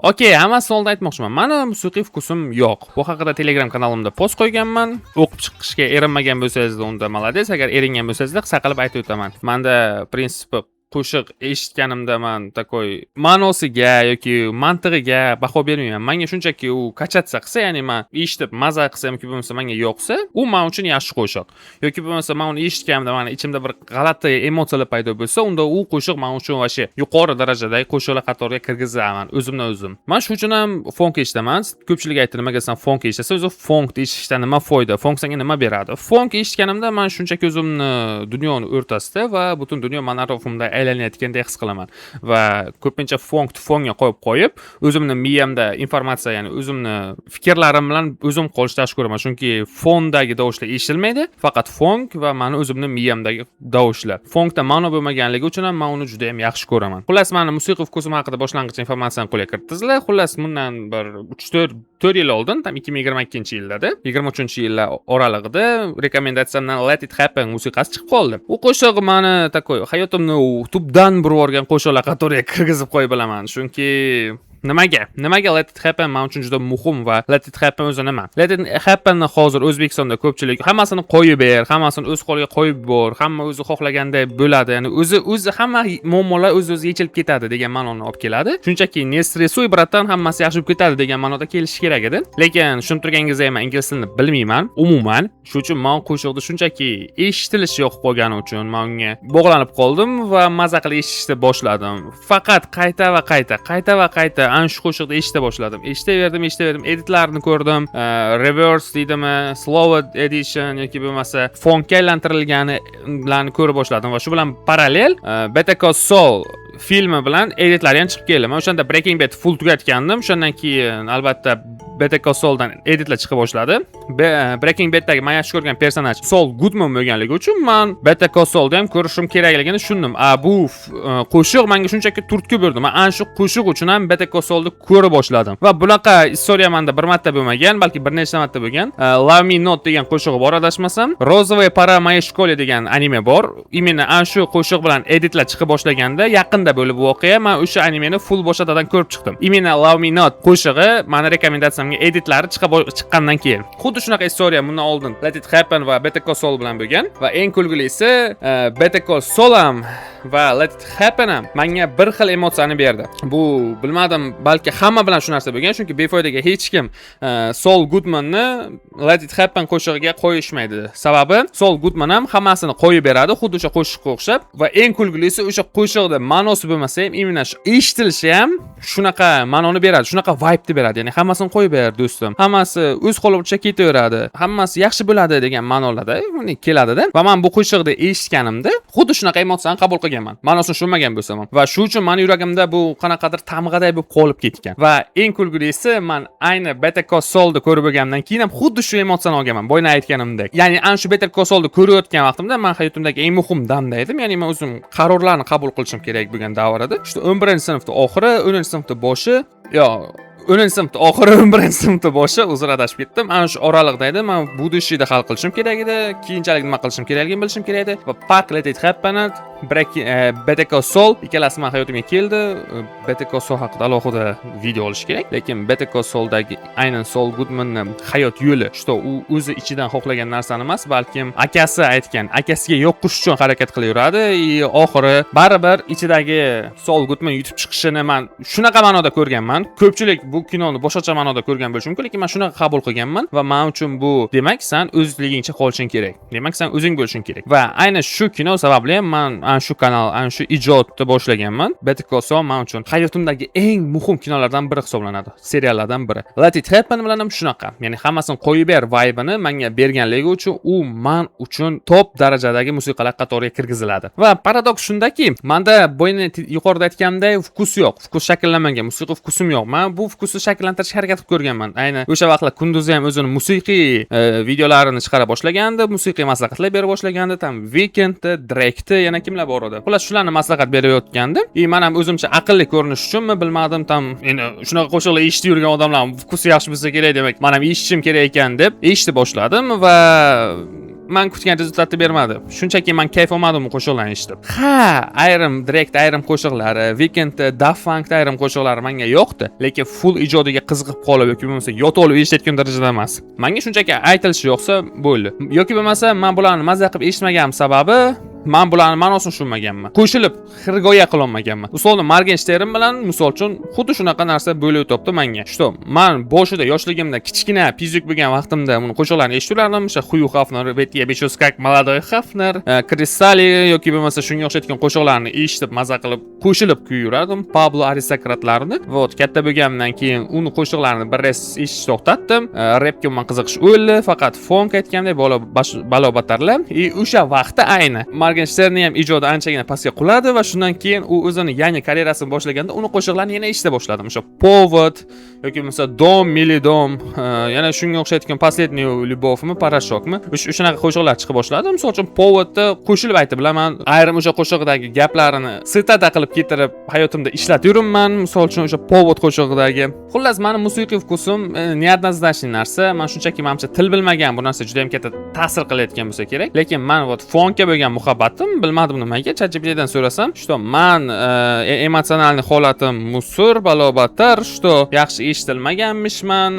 Okey, hammasidan oldin aytmoqchiman. Mani musiqiy вкус im yo'q. Bu haqida Telegram kanalimda post qo'yganman. O'qib chiqishga erinmagan bo'lsangizlar, unda молодец. Agar eringan bo'lsangizlar, qisqa qilib aytib o'taman. Manda принципе qo'shiq eshitganimda man такой ma'nosiga yoki mantig'iga baho bermayman. Manga shunchaki u качаться qilsa, ya'ni man eshitib maza qilsam yoki bo'lmasa manga yoqsa, u man uchun yaxshi qo'shiq. Yoki bo'lmasa man uni eshitganimda mani ichimda bir g'alati emotsiyalar paydo bo'lsa, unda u qo'shiq man uchun вообще yuqori darajadagi qo'shiqlar qatoriga kirgizaman o'zimdan o'zim. Man shu uchun ham funk eshitaman. Ko'pchilik aytdi, nimaga sen funk eshitasan? O'zi funk eshitishdan nima foyda? Funk senga nima beradi? Funk eshitganimda man shunchaki o'zimni dunyoni o'rtasida va butun dunyo mani atrofimda aylanayotgandek his qilaman. Va ko'pincha funk fonga qo'yib qo'yib, o'zimni miyamda informatsiya, ya'ni o'zimni fikrlarim bilan o'zim qolishni yaxshi ko'raman. Chunki fondagi tovushlar eshitilmaydi, faqat funk va mani o'zimni miyamdagi tovushlar. Funkda ma'no bo'lmaganligi uchun ham man uni juda ham yaxshi ko'raman. Xullas, mani musiqiy вкус im haqida boshlang'ich informatsiyani qo'lga kiritdingizlar. Xullas, bundan bir 3-4 4 yil oldin, там 2022-yilda, 23-yillar oralig'ida rekomendatsiyamdan Let It Happen musiqasi chiqib qoldi. U qo'shiq mani такой hayotimni tubdan burib yuborgan qo'shiqlar qatoriga kirgizib qo'ya bilaman. Chunki nimaga? Nimaga Let It Happen men uchun juda muhim va Let It Happen o'zi nima? Let It Happenni hozir O'zbekistonda ko'pchilik hammasini qo'yib ber, hammasini o'z qo'liga qo'yib bor, hamma o'zi xohlaganday bo'ladi, ya'ni o'zi o'zi hamma muammolar o'z-o'zi yechilib ketadi degan ma'noni olib keladi. Shunchaki "не стрессуй, братан, hammasi yaxshi bo'lib ketadi" degan ma'noda kelishi kerak edi. Lekin tushunib turganingizdek, men ingliz tilini bilmayman umuman. Shu uchun men qo'shiqni shunchaki eshitilishi yoqib qolgani uchun men unga bog'lanib qoldim va maza qilib eshitishni boshladim. Faqat qayta va qayta, qayta va qayta ana shu qo'shiqni eshita boshladim. Eshitaverdim, eshitaverdim, editlarni ko'rdim. Reverse deydimi, slow edition yoki bo'lmasa funkka aylantirilganlarni ko'ra boshladim va shu bilan parallel Better Call Saul filmi bilan editlari ham chiqib keldi. Men o'shanda Breaking Bad full tugatgandim. O'shandan keyin albatta Better Call Sauldan editlar chiqa boshladi. Breaking Baddagi men yaxshi ko'rgan personaj Saul Goodman bo'lganligi uchun man Better Call Saulni ham ko'rishim kerakligini tushundim. A bu qo'shiq menga shunchaki turtki berdi. Men ana shu qo'shiq uchun ham Better Call Saulni ko'ra boshladim. Va bunaqa история menda bir marta bo'lmagan, balki bir necha marta bo'lgan. Love Me Not degan qo'shig'i bor adashmasam. Розовая пора моей школе degan anime bor. Именно ana shu qo'shiq bilan editlar chiqa boshlaganda yaqinda bo'lib voqea, men o'sha animeni full boshqatdan ko'rib chiqdim. Именно Love Me Not qo'shig'i mani rekomendatsiyamga editlari chiqqandan keyin. Xuddi shunaqa история bundan oldin Let It Happen va Better Call Saul bilan bo'lgan va eng kulgilisi Better Call Saul ham va Let It Happen ham menga bir xil emotsiyani berdi. Bu bilmadim, balki hamma bilan shu narsa bo'lgan, chunki befoydaga hech kim Saul Goodmanni Let It Happen qo'shig'iga qo'yishmaydi. Sababi Saul Goodman ham hammasini qo'yib beradi, xuddi o'sha qo'shiqqa o'xshab va eng kulgilisi o'sha qo'shiqda ma'nosi bo'lmasa ham, именно shu eshitilishi ham shunaqa ma'noni beradi, shunaqa vibe'ni beradi. Ya'ni hammasini qo'yib ber, do'stim. Hammasi o'z holicha ketaveradi. Hammasi yaxshi bo'ladi degan ma'nolarda keladida. Va men bu qo'shiqni eshitganimda xuddi shunaqa emotsiyani qabul qilganman. Ma'nosini tushunmagan bo'lsam ham. Va shu uchun mani yuragimda bu qanaqadir tamg'aday bo'lib qolib ketgan. Va eng kulgilisi man ayni Better Call Saulni ko'rib bo'lganimdan keyin ham xuddi shu emotsiyani olganman. Boyna aytganimdek. Ya'ni ana shu Better Call Saulni ko'rayotgan vaqtimda man hayotimdagi eng muhim damda edim. Ya'ni men o'zim qarorlarni qabul qilishim kerak bo'lgan davr edi. Shu 11-sinfda oxiri, 10-sinfda boshi, yo 10-sinfda oxiri, 11-sinfda boshi, uzr, adashib ketdim. Ana shu oraliqda edi. Man будущий da hal qilishim kerak edi. Keyinchalik nima qilishim kerakligini bilishim kerak edi. Va Park Let It Happen, Better Call Saul ikkalasi mani hayotimga keldi. Better Call Saul haqida alohida video olish kerak. Lekin Better Call Saul'dagi aynan Saul Goodmanni hayot yo'li, что u o'zi ichidan xohlagan narsani emas, balkim akasi aytgan, akasiga yoqish uchun harakat qilaveradi. И oxiri baribir ichidagi Saul Goodman yutib chiqishini man shunaqa ma'noda ko'rganman. Ko'pchilik bu kinoni boshqacha ma'noda ko'rgan bo'lishi mumkin, lekin man shunaqa qabul qilganman va man uchun bu demak, san o'zligingcha qolishing kerak. Demak, san o'zing bo'lishing kerak. Va aynan shu kino sababli ham man ana shu kanal, ana shu ijodni boshlaganman. Better Call Saul man uchun hayotimdagi eng muhim kinolardan biri hisoblanadi, seriallardan biri. Let It Happen bilan ham shunaqa. Ya'ni hammasini qo'yib ber vibe'ini menga berganligi uchun u man uchun top darajadagi musiqalar qatoriga kirgiziladi. Va paradoks shundaki, manda boyna yuqorida aytganimdek вкус yo'q, вкус shakllanmagan, musiqiy вкус im yo'q. Man bu вкус ni shakllantirishga harakat qilib ko'rganman. Ayni o'sha vaqtlar Kunduzi ham o'zini musiqiy videolarini chiqara boshlagandi, musiqiy maslahatlar bera boshlagandi, там Weekendni, Drake'ni, yana kimlar bor edi. Xullas, shularni maslahat berayotgandi. И man ham o'zimcha aqlli ko'rinish uchunmi, bilmadim, там endi shunaqa qo'shiqlar eshitib yurgan odamlar вкус i yaxshi bo'lsa kerak, demak, man ham eshitishim kerak ekan deb eshitib boshladim va Man kutgan результат ni bermadi. Shunchaki man kayf olmadim u qo'shiqlarni eshitib. Ha, ayrim Drake ayrim qo'shiqlari, Weeknd, Daft Punk ayrim qo'shiqlari menga yoqdi, lekin full ijodiga qiziqib qolib yoki bo'lmasa yotib olib eshitayotgan darajada emas. Menga shunchaki aytilishi yoqsa bo'ldi. Yoki bo'lmasa man bularni maza qilib eshitmaganim sababi, man bularni ma'nosini tushunmaganman. Qo'shilib xirgoya qilolmaganman. Условно, Morgenstern bilan, misol uchun, xuddi shunaqa narsa bo'lib o'tyapti menga. Что man boshida, yoshligimda, kichkina пиздюк bo'lgan vaqtimda uni qo'shiqlarini eshitaverardim. O'sha Хью Хафнер, "Ведь я сейчас как молодой Хафнер", Крисали yoki bo'lmasa shunga o'xshayotgan qo'shiqlarni eshitib, maza qilib, qo'shilib kuyurardim Pablo Aristokratlarni. Вот, katta bo'lganimdan keyin uni qo'shiqlarini bir res eshitishni to'xtatdim. Repga umuman qiziqish o'ldi, faqat funk, aytgandek, bola balo battarlar. И o'sha vaqtda ayni Morgensternni ham ijodi anchagina pastga quladi va shundan keyin u o'zini yangi karyerasini boshlaganda uni qo'shiqlarini yana eshita boshladim. O'sha "Повод" yoki bo'lmasa "Дом мили дом", yana shunga o'xshayotgan "Последний любовь" mi, "Порошок" mi, o'shanaqa qo'shiqlar chiqa boshladi. Misol uchun, "Повод" ni qo'shilib aytib bilaman. Ayrim o'sha qo'shig'idagi gaplarni цитата qilib keltirib, hayotimda ishlatib yuribman. Misol uchun, o'sha "Повод" qo'shig'idagi. Xullas, mani musiqiy вкус im неоднозначный narsa. Man shunchaki, manimcha, til bilmagan, bu narsa juda ham katta ta'sir qilayotgan bo'lsa kerak. Lekin man вот funkka bo'lgan muhabbatim, bilmadim nimaga, ChatGPTdan so'rasam, что man эмоциональный holatim мусор, balobattar, что yaxshi eshitilmaganmishman,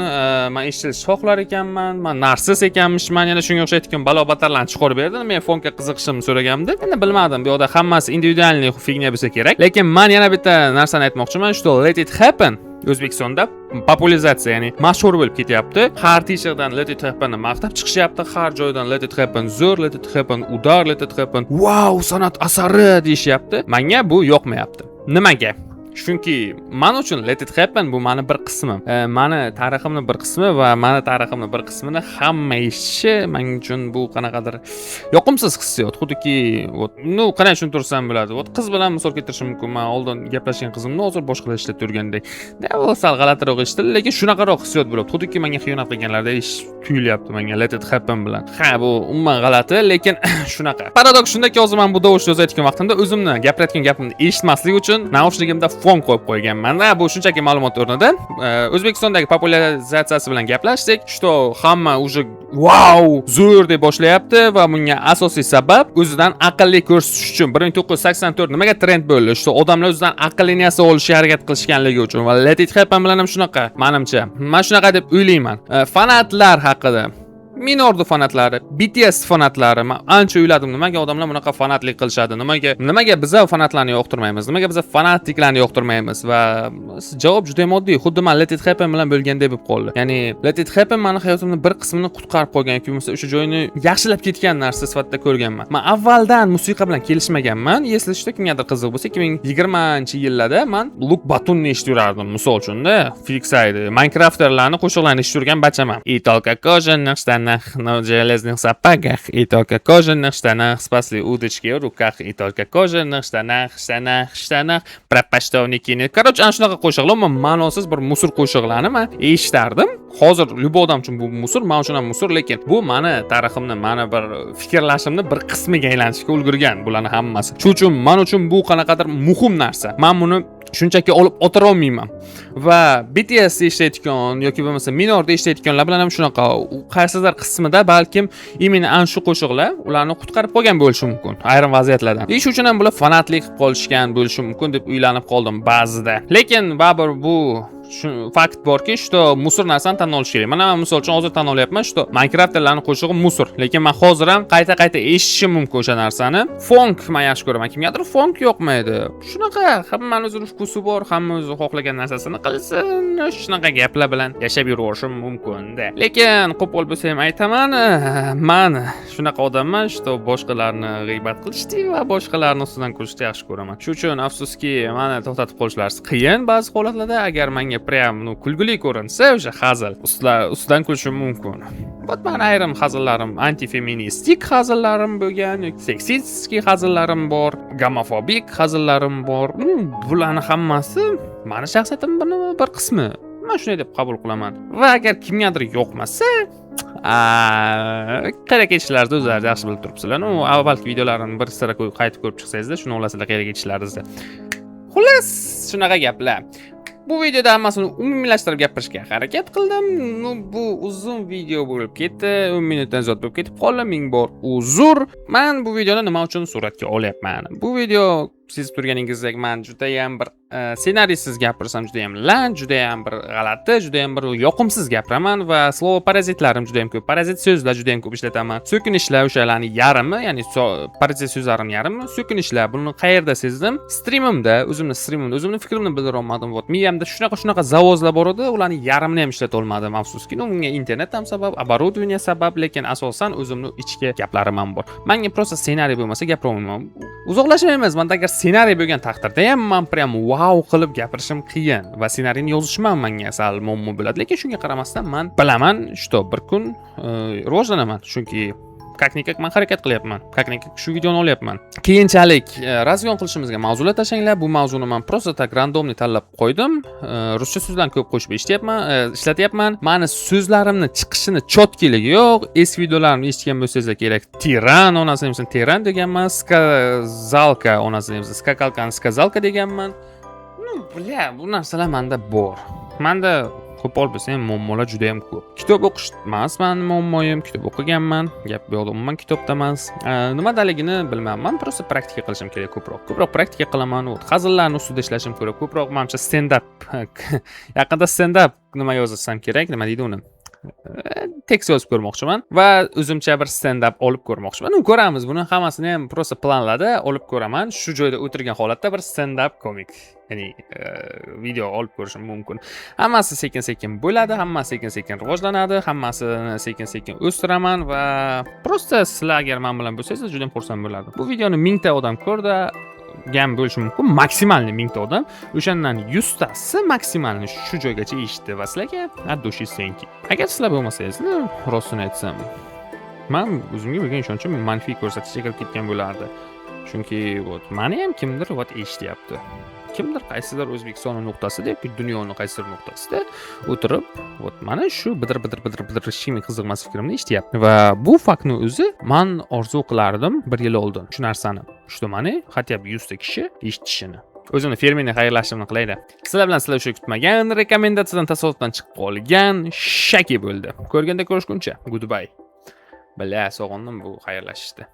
man eshitilishni xohlar ekanman, man нарцисс ekanmishman, yana shunga o'xshayotgan balobattarlarni chiqarib berdi. Men funkka qiziqishimni so'raganimda, endi bilmadim, bu yoqda hammasi индивидуальный фигня bo'lsa kerak. Lekin man yana bitta narsani aytmoqchiman, что Let It Happen O'zbekistonda популяризация, ya'ni mashhur bo'lib ketyapti. Har teshikdan Let It Happenni maqtab chiqishyapti, har joydan "Let It Happen zo'r, Let It Happen удар, Let It Happen vau, san'at asari" deyishyapti. Manga bu yoqmayapti. Nimaga? Chunki man uchun Let It Happen bu mani bir qismim. Mani tariximni bir qismi va mani tariximni bir qismini hamma eshitishi man uchun bu qanaqadir yoqimsiz hissiyot. Xuddiki, вот, ну, qanday tushuntirsam bo'ladi? Вот, qiz bilan misol keltirishim mumkin. Man oldin gaplashgan qizimni hozir boshqalar eshitib turgandek. Da, bu sal g'alatiroq eshitildi, lekin shunaqaroq hissiyot bo'lyapti. Xuddiki menga xiyonat qilganlardek tuyulyapti menga Let It Happen bilan. Ha, bu umuman g'alati, lekin shunaqa. Paradoks shundaki, hozir man bu tovushni yozayotgan vaqtimda o'zimni gapirayotgan gapimni eshitmaslik uchun наушник imda fon qo'yib qo'yganman. Ha, bu shunchaki ma'lumot o'rnida. O'zbekistondagi популяризация si bilan gaplashdik, что hamma уже "Vau, zo'r" deb boshlayapti va bunga asosiy sabab o'zidan aqlli ko'rsatish uchun. 1984 nimaga trend bo'ldi? Что odamlar o'zidan aqlli narsa olishga harakat qilishganligi uchun va Let It Happen bilan ham shunaqa, manimcha. Man shunaqa deb o'ylayman. Fanatlar haqida, Minordi fanatlari, BTS fanatlari, man ancha o'yladim, nimaga odamlar bunaqa fanatlik qilishadi? Nimaga biza fanatlarni yoqtirmaymiz? Nimaga biza fanatiklarni yoqtirmaymiz? Va javob juda ham oddiy. Xuddi man Let It Happen bilan bo'lgandek bo'lib qoldi. Ya'ni Let It Happen mani hayotimni bir qismini qutqarib qolgan yoki bo'lmasa o'sha joyini yaxshilab ketgan narsa sifatida ko'rganman. Man avvaldan musiqa bilan kelishmaganman. Если что, kimgadir qiziq bo'lsa, 2020-yillarda man Luk Batunni eshitib yurardim, misol uchun-da, Fixide, Minecrafterlarni qo'shiqlarini eshitib yurgan bachaman. И только кожаных штанах, на железных сапогах, и только кожаных штанах, спасли удочки в руках, и только кожаных штанах, штанах, штанах, про почтовники. Короче, ana shunaqa qo'shiqlar, umuman ma'nosiz bir мусор qo'shiqlarni man eshitardim. Hozir любой odam uchun bu мусор, man uchun ham мусор, lekin bu mani tariximni, mani bir fikrlashimni bir qismiga aylanishga ulgurgan bularni hammasi. Shuning uchun man uchun bu qanaqadir muhim narsa. Man buni shunchaki olib o'tirolmayman. Va BTS eshitayotgan yoki bo'lmasa Minorda eshitayotganlar bilan ham shunaqa. U qaysidir qismida balkim именно ana shu qo'shiqlar ularni qutqarib qolgan bo'lishi mumkin ayrim vaziyatlardan. И shu uchun ham bular fanatlik qilib qolishgan bo'lishi mumkin deb o'ylanib qoldim ba'zida. Lekin baribir bu shu fakt borki, что мусор narsani tan olish kerak. Mana man, misol uchun, hozir tan olyapman, что Minecraftlarning qo'shig'i мусор, lekin man hozir ham qayta-qayta eshitishim mumkin o'sha narsani. Funk man yaxshi ko'raman, kimgadir funk yoqmaydi. Shunaqa, hammani o'zini вкус i bor, hamma o'zi xohlagan narsasini qilsin, shunaqa gaplar bilan yashab yuraverishim mumkin-da. Lekin qo'pol bo'lsa ham aytaman, man shunaqa odamman, что boshqalarni g'iybat qilishni va boshqalarni ustidan kulishni yaxshi ko'raman. Shu uchun, afsuski, mani to'xtatib qolishlari qiyin ba'zi holatlarda. Agar menga прям, ну, kulgili ko'rinsa, o'sha hazil, ustidan kulishim mumkin. Вот, mani ayrim hazillarim antifeministik hazillarim bo'lgan, сексистский hazillarim bor, gomofobik hazillarim bor. Bularni hammasi mani shaxsiyatimni bir qismi. Man shunday deb qabul qilaman. Va agar kimgadir yoqmasa, qayerga ketishlarini o'zlari yaxshi bilib turibsizlar. Ну, avvalgi videolarimni bir sira qaytib ko'rib chiqsangizlar, shuni olasizlar qayerga ketishlaringizni. Xullas, shunaqa gaplar. Bu videoda hammasini umumiylashtirib gapirishga harakat qildim. Ну, bu uzun video bo'lib ketdi, 10 minutdan ziyod bo'lib ketib qoldi, ming bor uzr. Man bu videoni nima uchun suratga olyapman? Bu video, sezib turganingizdek, man judayam bir ssenariysiz gapirsam, judayam lan, judayam bir g'alati, judayam bir yoqimsiz gapiraman va слово parazitlarim judayam ko'p, parazit so'zlar judayam ko'p ishlataman. So'kinishlar o'shalarni yarmi, ya'ni parazit so'zlarim yarmi so'kinishlar. Buni qayerda sezdim? Strimimda, o'zimni strimimda o'zimni fikrimni bildira olmadim. Вот, miyamda shunaqa shunaqa завоз lar bor edi, ularni yarmini ham ishlata olmadim, afsuski. Ну, bunga internet ham sabab, оборудование sabab, lekin asosan o'zimni ichki gaplarim ham bor. Manga просто ssenariy bo'lmasa, gapira olmayman. Uzoqlashmaymiz, manda agar ssenariy bo'lgan taqdirda ham man прям vau qilib gapirishim qiyin va ssenariyni yozishim ham manga sal muammo bo'ladi. Lekin shunga qaramasdan man bilaman, что bir kun rivojlanaman, chunki как никак man harakat qilyapman, как никак shu videoni olyapman. Keyinchalik разгон qilishimizga mavzular tashlanglar. Bu mavzuni man просто так рандомный tanlab qo'ydim. Ruscha so'zlarni ko'p qo'shib eshityapman, ishlatyapman. Mani so'zlarimni chiqishini чёткий ligi yo'q. Eski videolarimni eshitgan bo'lsangizlar kerak, tiran onasini emsin, teran deganman, сказалка onasini emsin, скакалка ni сказалка deganman. Ну, бля, bu narsalar manda bor. Manda qo'pol bo'lsa ham muammolar juda yam ko'p. Kitob o'qish emas mani muammoyim, kitob o'qiganman, gap bu yoqda umuman kitobda emas. Nimadaligini bilmayman, просто praktika qilishim kerak ko'proq. Ko'proq praktika qilaman, вот, hazillarni ustida ishlashim kerak. Ko'proq manimcha stendap, yaqinda stendap nima yozsam kerak, nima deydi uni? Tekst yozib ko'rmoqchiman va o'zimcha bir stendap olib ko'rmoqchiman. Ну, ko'ramiz, buni hammasini ham просто planlarda olib ko'raman. Shu joyda o'tirgan holatda bir stendap komik, ya'ni video olib ko'rishim mumkin. Hammasi sekin-sekin bo'ladi, hammasi sekin-sekin rivojlanadi, hammasini sekin-sekin o'stiraman va просто sizlar agar men bilan bo'lsangiz, juda ham xursand bo'lardim. Bu videoni 1000 ta odam ko'rdi, gan bo'lishi mumkin, максимальный 1000 ta odam. O'shandan 100 tasi максимальный shu joygacha eshitdi va sizlarga от души thank you. Agar sizlar bo'lmasangizlar, rostini aytsam, man o'zimga bo'lgan ishonchim manfiy ko'rsatkichga kirib ketgan bo'lardi. Chunki вот mani ham kimdir вот eshityapti. Kimdir qaysidir O'zbekiston nuqtasida yoki dunyoni qaysidir nuqtasida o'tirib, вот mana shu bidir bidir bidir bidir hech kimga qiziqmas fikrimni eshityapti. Va bu faktni o'zi man orzu qilardim bir yil oldin shu narsani. Что mani хотя бы 100 ta kishi eshitishini. O'zimni фирменный xayrlashimni qilayda. Sizlar bilan sizlar o'sha kutmagan rekomendatsiyadan tasodifdan chiqib qolgan Shaki bo'ldi. Ko'rganda ko'rishguncha, goodbye. Бля, sog'indim bu xayrlashishni.